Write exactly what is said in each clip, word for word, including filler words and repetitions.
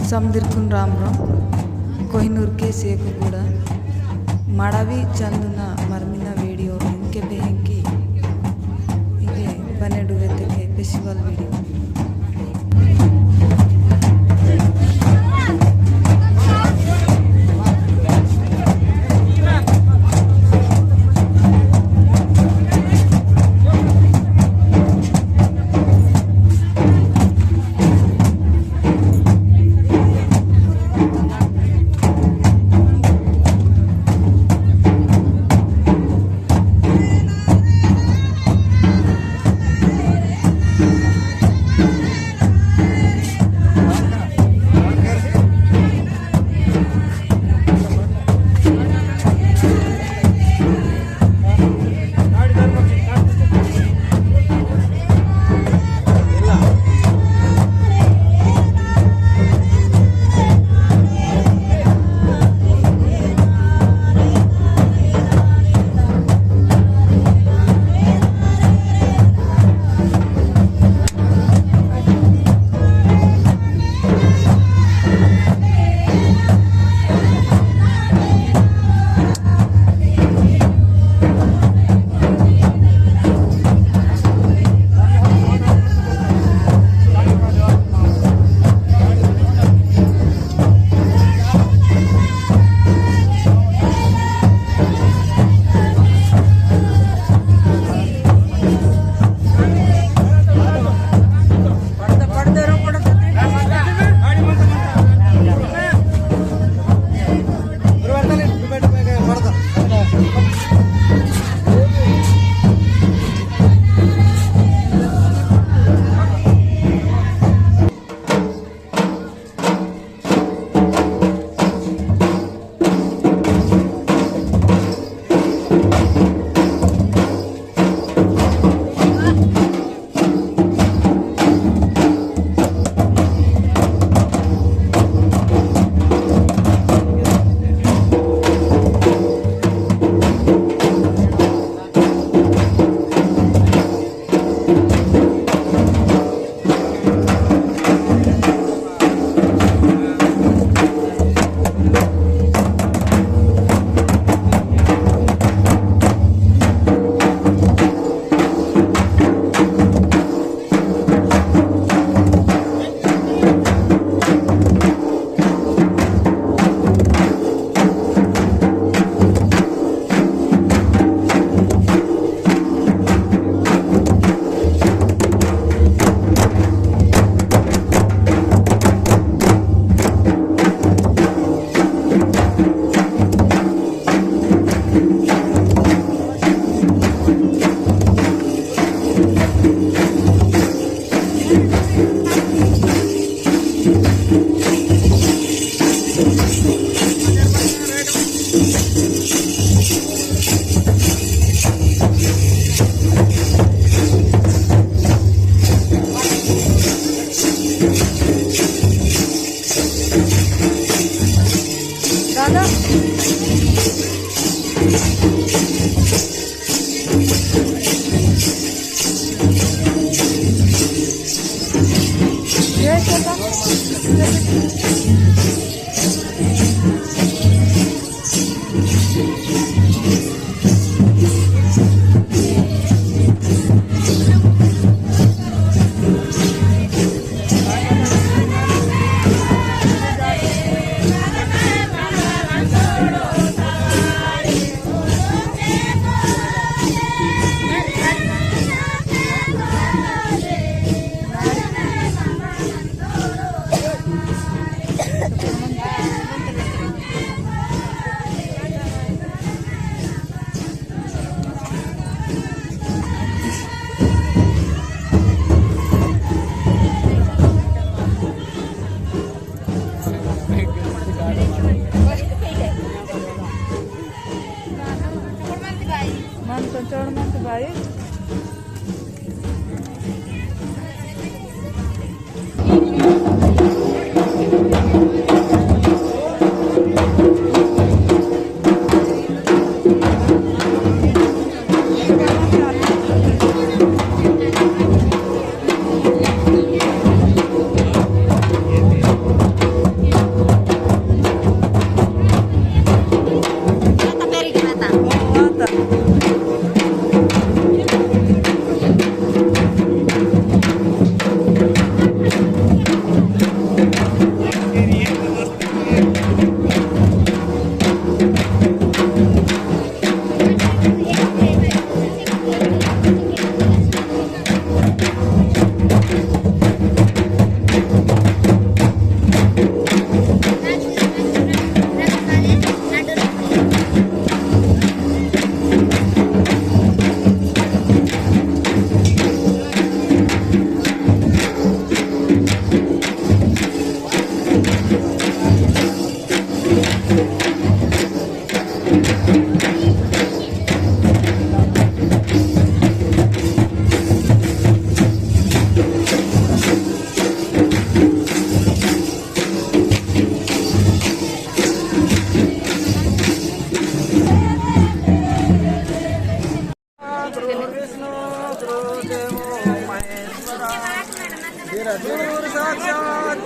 समदिरकुन राम राम। कोहिनूर के सेकु कूड़ा मड़ावी चंदुना मरमिना वीडियो इंके बेहेंकी इगे बने डुबे तके फेस्टिवल वीडियो।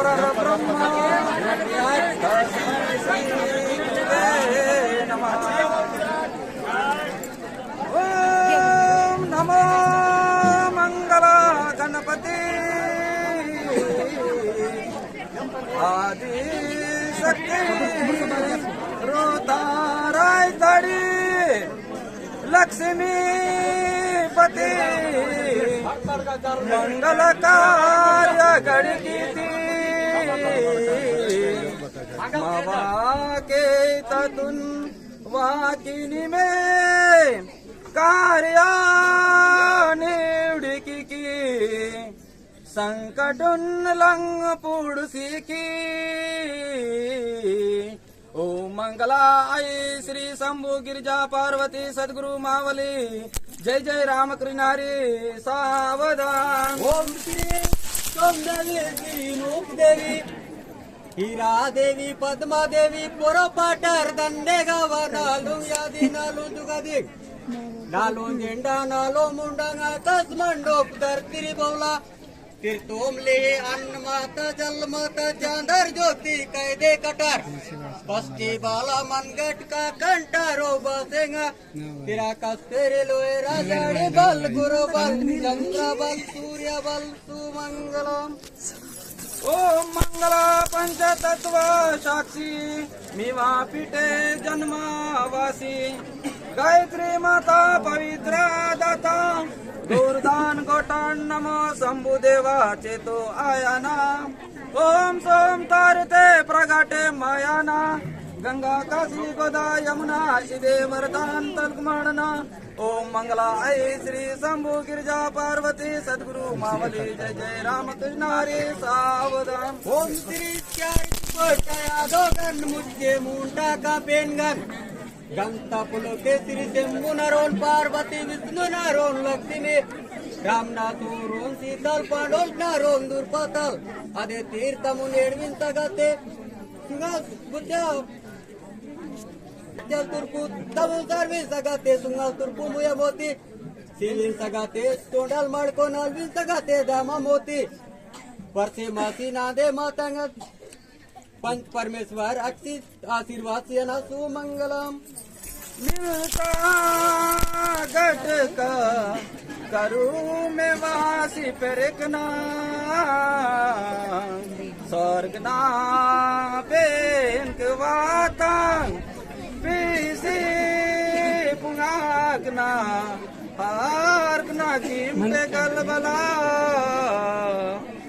परब्रह्म तस्मै श्री गुरुवे नमः। ओम नमो मंगल गणपति आदि शक्ति रोताराय तड़ी लक्ष्मीपति मंगल कार्य गढ़ की थी मावा के ततुन वाकिनी में कार्य निवड़ी की की संकटुन लंग पुड़सी की। ओम मंगला आई श्री शंभु गिरजा पार्वती सदगुरु मावली। जय जय रामकृष्ण हरि सावधान। ओम श्री सोम देवी श्री रूप देवी हीरा देवी पद्मा देवी पोरो पाटर दंडे गावा नालू यादी नालू जुगादी नालू झंडा नालू मुंडा आकाश मंडोप धरती बोला। फिर तोमले अन्न माता जल माता चांदर ज्योति कैदे कटार। बस्ती बाला मनगट का कंटारो बासेंगा। तेरा कस्तेरे लोए राजाड़ी बल गुरु बल चंद्र बल सूर्य बल सुमंगलम। ओम मंगला पंचतत्व साक्षी मीवा पीठे जन्मावासी गायत्री माता पवित्र दाता दुर्दान गोटान नमो शंभु देवा चेतो आयाना। ओम सोम तारते प्रगटे मायाना गंगा काशी गोदा यमुना इदे वरदान तलकमाणना। ओम मंगला आई श्री शंभु गिरजा पार्वती सदगुरु मावली जय जय रामकृष्ण हरे सावधान। ओम श्री चार कोटा यादव गण मुझे मुंडा का पेनगन गंता पुलके श्री शंभु नरोन पार्वती विष्णु नरोन लक्ष्मी रामनाथ रोन सीतल पांडोल नरोन दुर्पतल अदे तीर्थ मुनेड़विन तगते सुंगा बुद्धा चल तुरपु तबु सर्विन सगते सुंगा तुरपु मुया मोती सीविन सगते तोंडल मड़को नलविन सगते दामा मोती परसे मासी नादे मातंग पंच परमेश्वर अक्षित आशीर्वाद से ना सुमंगलम। मिलता गटका करू में वासी पेरेकना स्वर्ग ना पेंक वातांग पीसी पुंगाकना हार्क ना कीमते गलबला।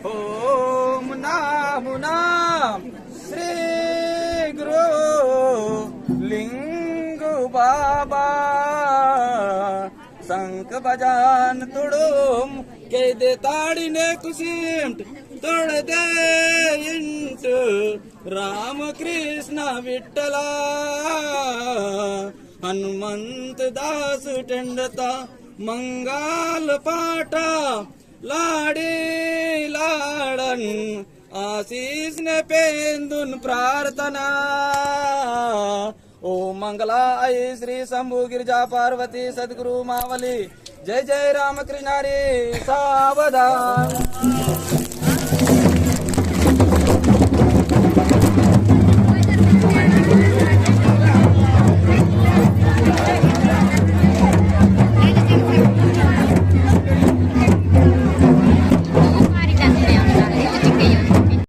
ओम नामुना श्री गुरु लिंगु बाबा शंख बजान तुडुम के दे ताड़ी ने कुसिम तोड़ दे इंट राम कृष्ण विठ्ठला हनुमंत दास टेंडता मंगल पाटा लाड़ी लाड़न आशीष ने पेंदुन प्रार्थना। ओम मंगला आई श्री शंभु गिरजा पार्वती सदगुरु मावली। जय जय रामकृष्ण हरे सावधान।